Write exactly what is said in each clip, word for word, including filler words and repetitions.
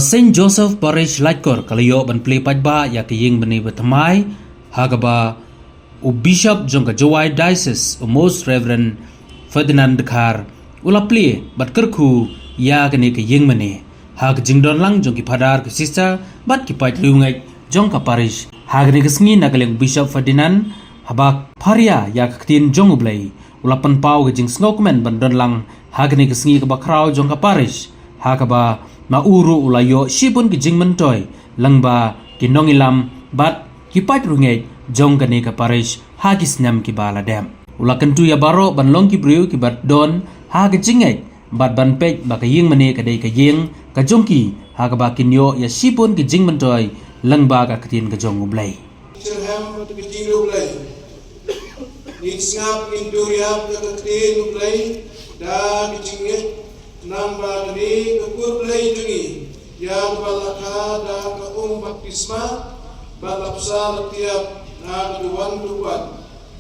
Saint Joseph Parish Laitkor ka la ïoh ban plie paidbah ïa ka ïing mane ba thymmai ha kaba u Bishop jong ka Jowai Diocese, u Most Reverend Ferdinand Dkhar, u la plie bad kyrkhu ïa kane ka ïing mane ha ka jingdon lang jong ki phadar, ki sister bad ki paid riewngeit jong ka parish. Ha kane ka sngi na ka liang u Bishop Ferdinand, haba pharia ïa ka ktien jong U Blei, u la pynpaw ka jingsngewkmen ban don lang ha kane ka sngi kaba khraw jong ka parish, ha kaba ma u ruh u la ïoh shibun ki jingmyntoi lyngba ki nongïalam bad ki paid riewngeit jong kane ka parish ha ki snem kiba la dep. U la kyntu ïa baroh ban long ki briew kiba don ha ka jingngeit bad ban peit ba ka ïing mane ka dei ka ïing ka jong ki, ha kaba kin ïoh ïa shibun ki jingmyntoi lyngba ka ktien ka jong U Blei. Syrhem bad ka ktien U Blei. Ngin sngap, ngin duriap ïa ka ktien U Blei da ka jingngeit, namar ba kane ka kur Blei jong ngi ïa kaba la kha da ka um baptisma, bad la bsa la tiap na ka duwan duwan,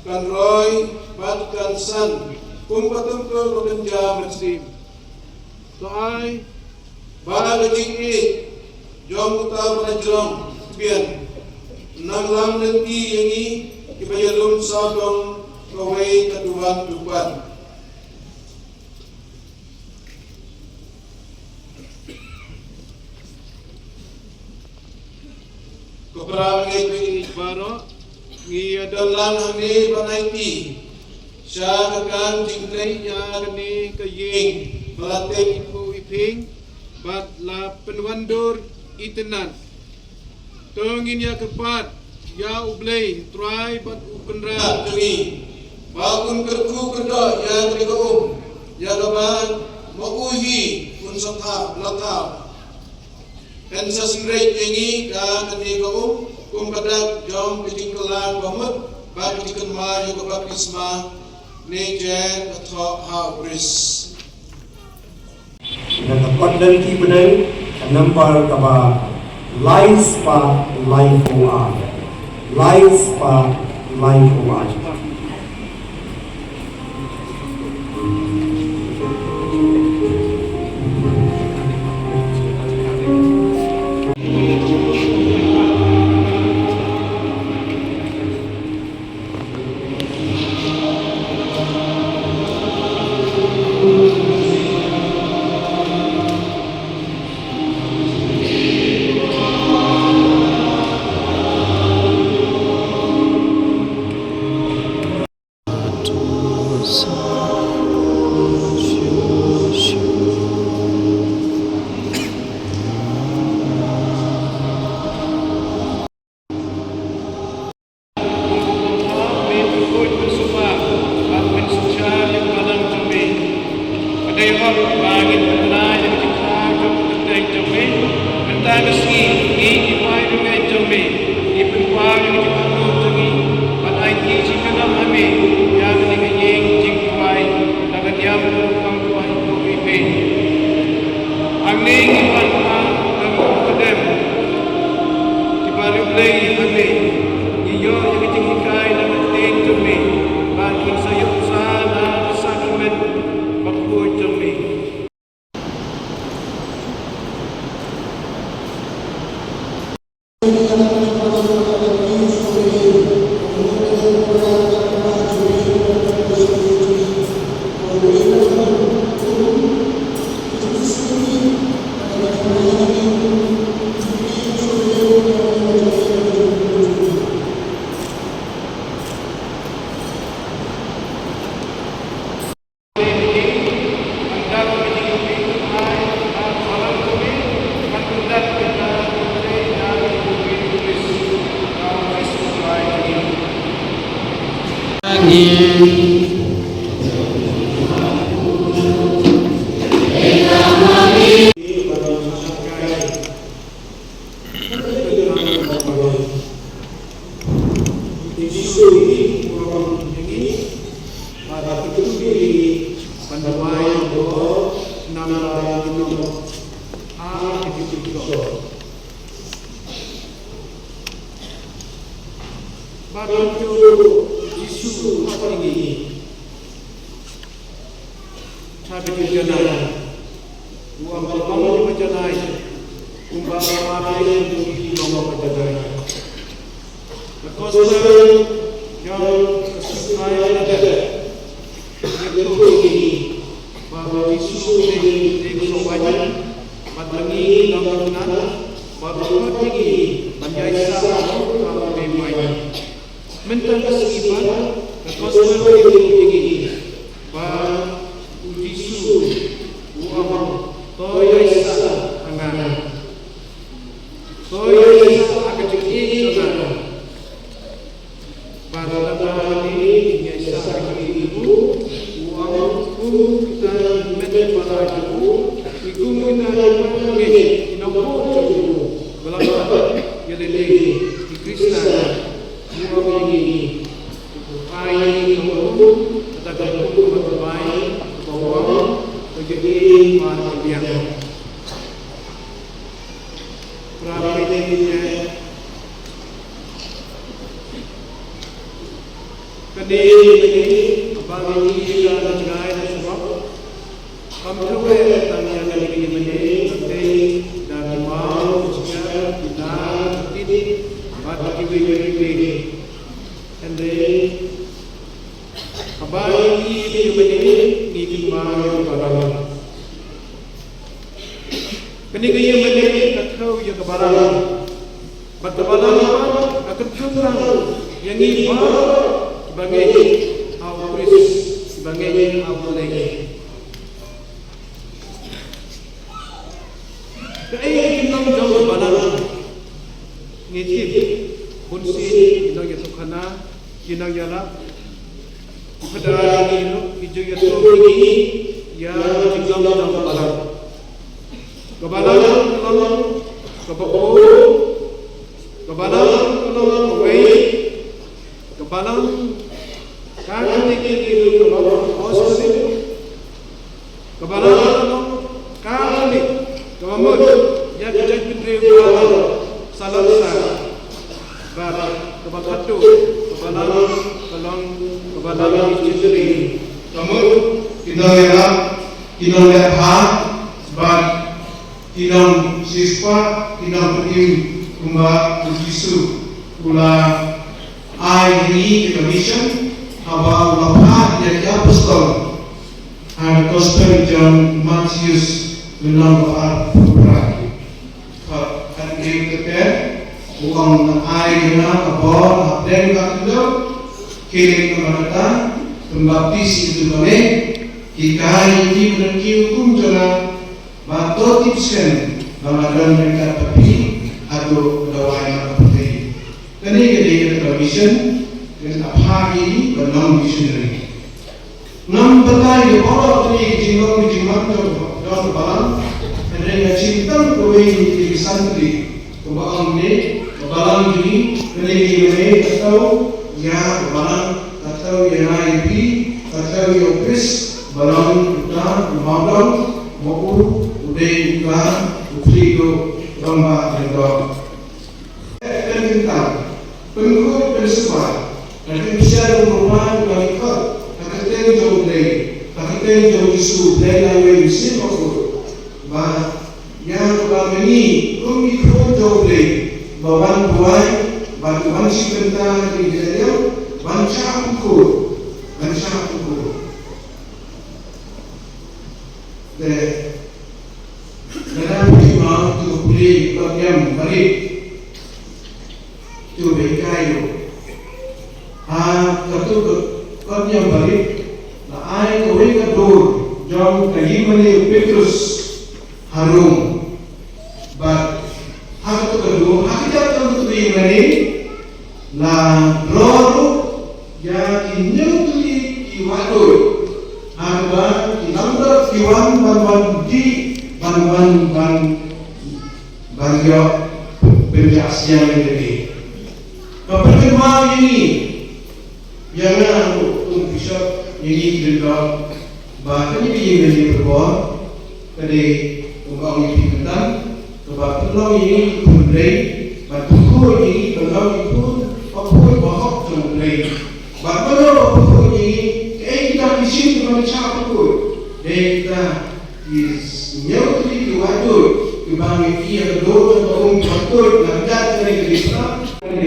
kan roi bad kan san kumba tymtur ba kan jam bad sdie. To ai ba ka jingïeit jong uta ba la jrong tbian nang lam lynti ïa ngi kiba ïalum sawdong kawei ka duwan duwan. Ko para bangeit, bangeit baroh, ngi ïa don lang hangne ban aiti sha ka kam jingtrei ïa kane ka ïing ba la teng i phuh i phieng bad la pynwandur itynnad. To ngin ïa kyrpad ïa U Blei Trai bad U Kynrad jong ngi ba un kyrkhu kyrdoh ïa kane ka um, ïa kaba ma u hi un sa thaw, la thaw. Yn sa synreit ïa ngi da kane ka um kum ka dak jong ka jingkylla ba mut bad ka jingkynmaw ïa ka baptisma, ne jingkyrkhu thoh ha U Khrist. Nga ka kot lynti bneng, ka number kaba lai spah laiphew ar. Lai spah laiphew ar. Hangne ngi pan ha ka kordem kiba riewblei hangne, ngi ïoh ïa ka jinghikai na ka ktien jong me, ba kin sa ïoh sa na ka sakrament bakhuid jong me. Ba don Jisu ha pdeng ngi. Sa ka jingjanai. U ong ba ong ba janai. Ka Gospel jong ka Sngewbha Lada ïathuh ïa ngi ba U Jisu u dei u Khun Baiñ, bad ma ngi ngi long ki khynnah, bad u khot ïa ngi ban ïaisah kum u dei u baiñ. Mynta ka sngi pat ka Gospel ka ïathuh ïa ngi ba U Jisu u ong, to ïaisah ha nga. To ïaisah ha ka jingïeit jong nga. Bad lada ngi ïaisah ha ka jingïeit jong u, u ong, kum kita ki met para jong u, ki kum kita ki nongbuh jong u, ba la ïaleh ïa ki Khristan. U ong ïa ngi, u ai ïa ngi ka hukum, kata ka hukum kaba duwai, kaba wan, ka jingim bad ka biang. Para bangeit, kane ka dei kaba ngi ïa ka jngai na surok. Kam thaw eh tang ïa kane ka ïing mane, ka tei da ki baw, ki chair, ki nar, ki tit, bad kiwei kiwei. Hynrei haba ngi ïa ka ïing mane, ngi kynmaw ïa ka balang. Kane ka ïing mane ka thaw ïa ka balang. Bad ka balang pat ka kynthang lang ïa ngi baroh kiba ngeit ha U Khrist, kiba ngeit ha U Blei. Kaei ka kyndong jong ka balang? Ngi tip, bunsien ki nongïathuhkhana, ki nongïarap, ki phada ïa ngi ruh, ki ju ïathuh ïa ngi ïa ka jinglong jong ka balang. Ka balang ka long kaba khuid, ka balang ka long kawei, ka balang ka kynti kynti ruh ka long kaba khuid. Ka balang ka long ka kynti kaba mut ïa ka jaitbynriew baroh, salonsa. Bad kaba khatduh, ka balang ka long ka balang ki jingri. Ka mut ki nongïarap, ki nongïarap bad ki nongsiewspah, ki nongpynim kumba U Jisu u la ai ïa ngi ka mission haba u la phah ïa ki apostol. Ha ka Gospel jong u Mathaios lynnong ba arphew phra, dkhot khathynriew te, u ong, ngan ai ïa nga ka bor hapdeng ka khyndew, khie leit na ka bynta, pynbaptis ïa kito kiba ngeit, hikai ïa ki ban kiew kum jong nga, bad to tip skhem ba nga don ryngkat bad phi haduh ka daw wai mat ka pyrthei. Kane ka dei kata ka mission kaba la phah ïa ngi ban long missionary. Ngam batai ïa baroh kane ka jinglong ka jingman jong, jong ka balang. Hynrei nga shim tang kawei na ki san tylli kaba ong ne, ka balang jong ngi kane ka ïing mane ka thaw ïa ka balang, ka thaw ïa nga ïa phi, ka thaw ïa U Khrist ba long uta u mawdong, ma u u dei uta u khlieh duh rangbah lyngdoh. Pynkyntang, pynkhuid, pynsuba, ka jingpynshai jong u Blei, ka jingkhot, ka kyrteng jong U Blei, ka kyrteng jong U Jisu, U Blei Nongwei Mynsiem Bakhuid. Ba ïa kaba ma ngi kum ki khun jong U Blei ba wan buhai, ba wan shim bynta ha ki jingïaid, ban shah pynkhuid, ban shah pynkhuid. Te lada phi ïohi ma uto u pule u kot niam barit, uto ba hikai ruh, ha kato ka kot niam barit la ai kawei ka dur jong ka ïing mane u Petrus ha Rom. Bad ha kato ka dur, ha kjat jong kato ka ïing mane, la dur ruh ïa ki hynñiew tylli ki wahduid, ha kaba ki langbrot ki wan ban wan dih, ban wan ban, ban ïoh pynjah siang ïa lade. Ka pynkynmaw ïa ngi, ïa nga ruh kum u bishop, ïa ngi ki lyngdoh, ba kane ka ïing mane Pynbor ka dei, kumba ong ïa phi mynta, kaba pynlong ïa ngi ki khun Blei, ban pynkhuid ïa ngi ban long ki khun bakhuid bahok jong U Blei. Bad mano ba pynkhuid ïa ngi? Kaei kita ki shin kiba ngi shah pynkhuid? Dei kita ki hynñiew tylli ki wahduid kiba ngi ïa ka dur jong ka um, kiba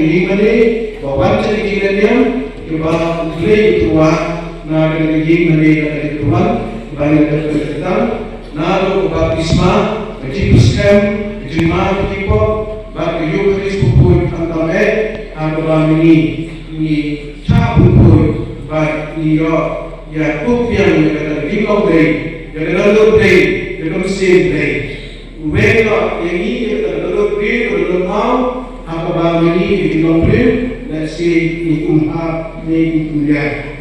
Ïing mane ba wan sha ka jingïaid niam, kiba U Blei u tyrwa na ka jingmane na ka jingtyrwa, ba ngi dep ka jingtang, naduh ka baptisma, ka jingpyrshang, ka jingmane ka jingpop, bad ka Eucharist pyrpud khamtam eh, ha kaba ngi, ngi chah pyrpud, bad ngi ïoh ïa ka kup biang ïa kata ka jinglong Blei, ïa ka dohnud Blei, ïa ka mynsiem Blei. Weng noh ïa ngi ïa kata ka dohnud Blei, ka dohnud Blei, ha kaba ma ngi ïa ka jinglong Blei, lehse ngi kum hap, ngi kum ïa.